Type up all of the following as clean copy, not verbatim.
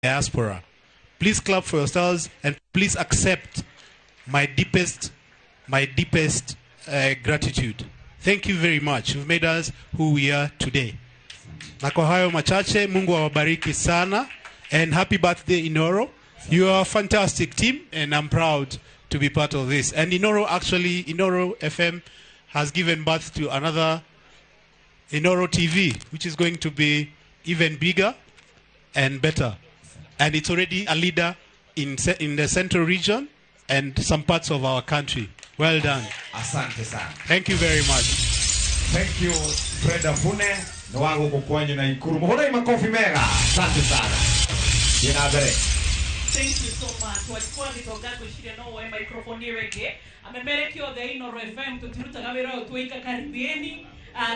Diaspora. Please clap for yourselves and please accept my deepest gratitude. Thank you very much. You've made us who we are today. Na kwa hayo machache, Mungu awabariki sana and happy birthday, Inoro. You are a fantastic team and I'm proud to be part of this. And Inoro actually, Inoro FM has given birth to another Inoro TV, which is going to be even bigger and better. And it's already a leader in the central region and some parts of our country. Well done. Asante sana. Thank you very much. Thank you, Fred Afune nĩ wa gũkũ kwanyu na Ikuru. Mũhũrei makofi mega. Asante sana. Thiĩ na mbere. Thank you so much. Walikuwa gĩtonga ngwĩciria no woe microphone rĩngĩ. Amemerekia othe Inoro FM, tũtirutaga wĩra ũyũ twĩika. Karibieni.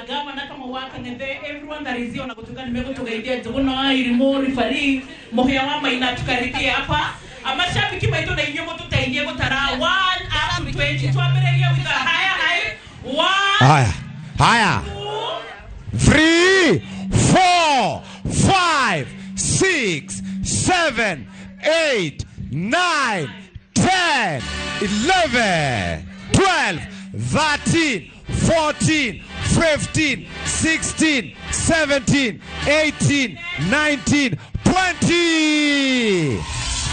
Gavana kama wa Kang'ethe, everyone that is here, ona gũtuĩka nĩmegũtũgeithia, Njũgũna wa Irimũ, referee Mũhĩa wa Maina, tukaribie hapa. Mashabiki maitũ na inyuĩ mũtũteithie gũtara 1 up to 20. Twambĩrĩrie with a higher high. 1, Haya. Haya. 2, 3, 4, 5, 6, 7, 8, 9, 10, 11, 12, 13, 14, 15, 16, 17, 18, 19, 20.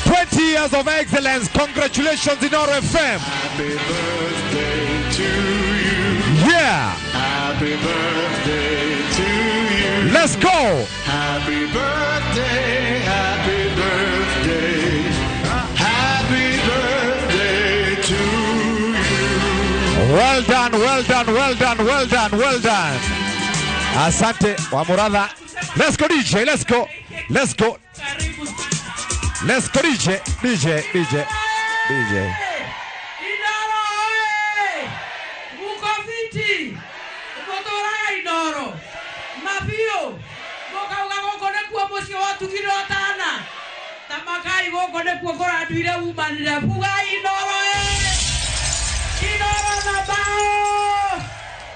20 years of excellence. Congratulations, Inoro FM. Happy birthday to you. Yeah. Happy birthday to you. Let's go. Happy birthday, happy birthday. Happy birthday to you. Well done, well done, well done, well done, well done. Asante Wamuratha. Let's go, DJ, let's go. Let's go. Karibu. Let's go, DJ, DJ, DJ, DJ. Inoro oye! Muko fiti? Mũtũraga Inoro mabiũ, mũkauga gũkũ nĩkuo mũciĩ wa tugire ũtana tamakai, gũkũ nĩkuo kũranduire umanire. Bugai Inoro ĩ! Inoro na bao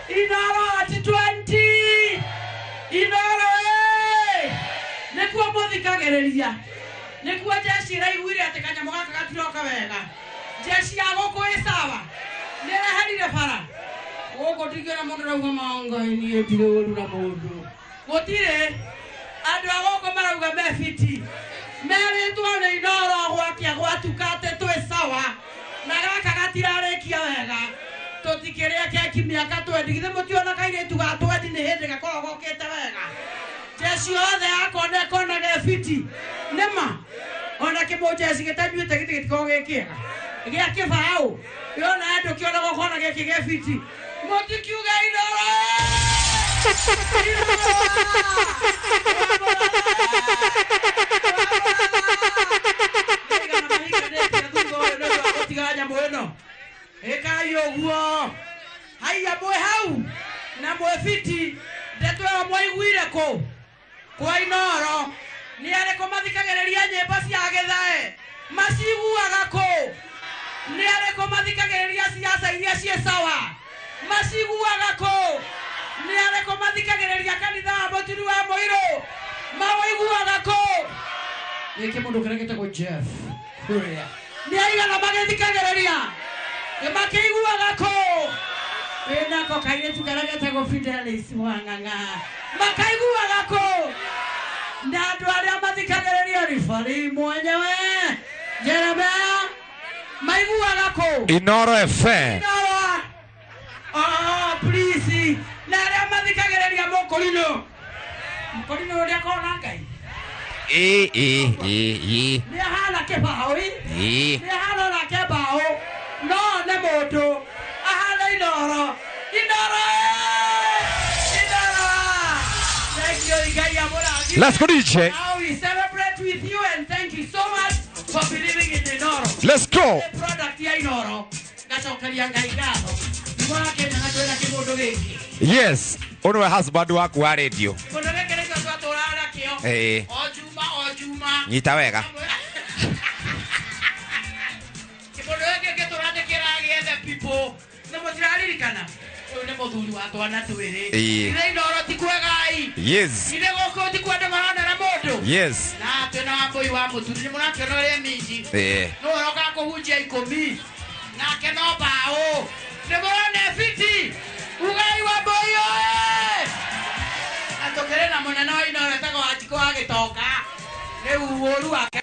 Inoro at 20 Inoro ĩ! Nĩkuo mũthikagĩrĩria, nĩkuo jeshi ĩraiguire atĩ kanyamũ gaka gatiroka wega. Jeshi ya gũkũ ĩ sawa, nĩreherire bara gũkũ, ndingĩona mũndũ rauga mangai niĩ ndirĩ ũru na mũndũ, gũtirĩ. Andũ a gũkũ marauga me fiti, merĩtwo nĩ Inoro gwakia gwatuka atĩ twĩ sawa na gaka gatirarĩkia wega, tũtikĩrĩa keki mĩaka 20. Githĩ mũtiona kairĩtu ga 20 nĩ hĩndĩ gakoragwo gokĩte wega? Jeshi yothe yakwa nĩkonaga fiti nĩma, ona kĩmũjeci gĩtanyuĩte gĩtĩ gĩtikoragwo gĩ kĩega gĩa kĩbaũ yona andũ kĩona gũkona gĩkĩ gĩ fiti. Mũtikiuge Inoro? Gũtiga nyamũ ĩno ĩkai ũguo. Haiya, mwĩ hau na mwĩ fiti. Ndeto ĩyo mwaiguire kũ kwa Inoro? Nĩ arĩkũ mathikagĩrĩria nyĩmbo cia gĩthae? Maciguaga kũ? Nĩ arĩkũ mathikagĩrĩria ciaca iria ciĩ sawa? Maciguaga kũ? Nĩ arĩkũ mathikagĩrĩria kanitha wa mũturi wa mũirũ? Mawĩiguaga kũ? Gĩkĩ mũndũ kĩrĩa gĩtagwo Jeff Kuria, nĩ aigana magĩthikagĩrĩria? Makĩiguaga kũ? Wĩnako kairĩtu karĩa getagwo Fidelis Wang'ang'a, makaiguaga kũ? Na andũ arĩa mathikagĩrĩria referee mwenyewe Jeremia maiguaga kũ? Inoro FM. Inoro. Oh, please. Na arĩa mathikagĩrĩria mũkũrinũ, mũkũrinũ ũrĩa akoragwo na Ngai. E, e, e, e. Nĩ ahana kĩbaũ ĩ. E. Nĩ ahana onake mbaũ, no nĩ mũndũ ahana Inoro. Inoro ĩ! Inoro. Thank you. Ngai amũrathime. Let's go, DJ. Now we celebrate with you and thank you so much for believing in Inoro. Let's go. The product ya Inoro, ngacokeria Ngai ngatho nĩguo wakĩmenya twĩna kĩmũndũ gĩkĩ. Yes. Ũnĩwe husband waku wa radio. Kĩmũndũ gĩkĩ nĩkĩo twatũraga nakĩo Ĩĩ. o juma o juma. Nyita wega. Kĩmũndũ gĩkĩ gĩtũra nĩ kĩragĩethe people nĩ mũtiraririkana. Ũyũ nĩ mũthuri wa twana twĩrĩ. Ĩĩ. Ithe Inooro ti kwegai. Yes. Ithe gũkũ ti kwenda maronera mũndũ. Yes. Na twĩna Wambũi wa Mũturi nĩ mũrakĩona ũrĩa minji. Ĩĩ. Nĩ ũroka kũhunjia 10. Nake no mbaũ. Nĩ mũrona fiti. Ugai Wambũi oye! Na tũkĩrĩ na mũnene wa Inooro etagwo Wanjikũ wa Gĩtonga. Rĩu ũru wake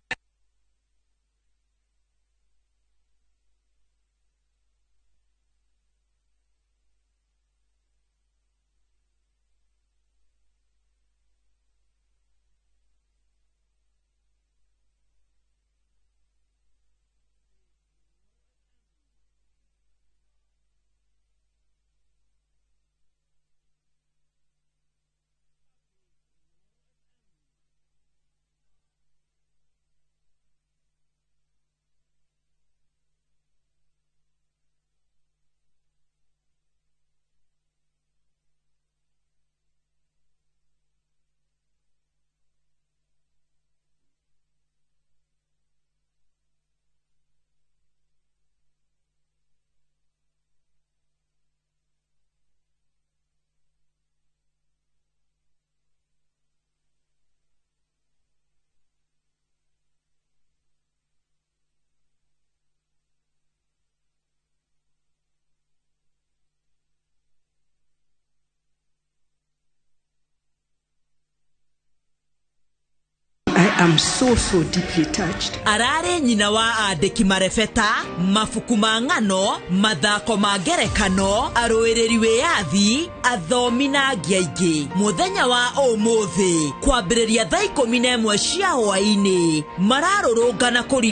I am so, so deeply touched. Ararĩ nyina wa andĩki marebeta, mabuku ma ng'ano, mathako ma ngerekano, arũĩrĩri wĩyathi, athomi na angĩ aingĩ. Mũthenya wa ũmũthĩ kwambĩrĩria thaa 11 cia hwaĩ-inĩ mararũrũngana kũri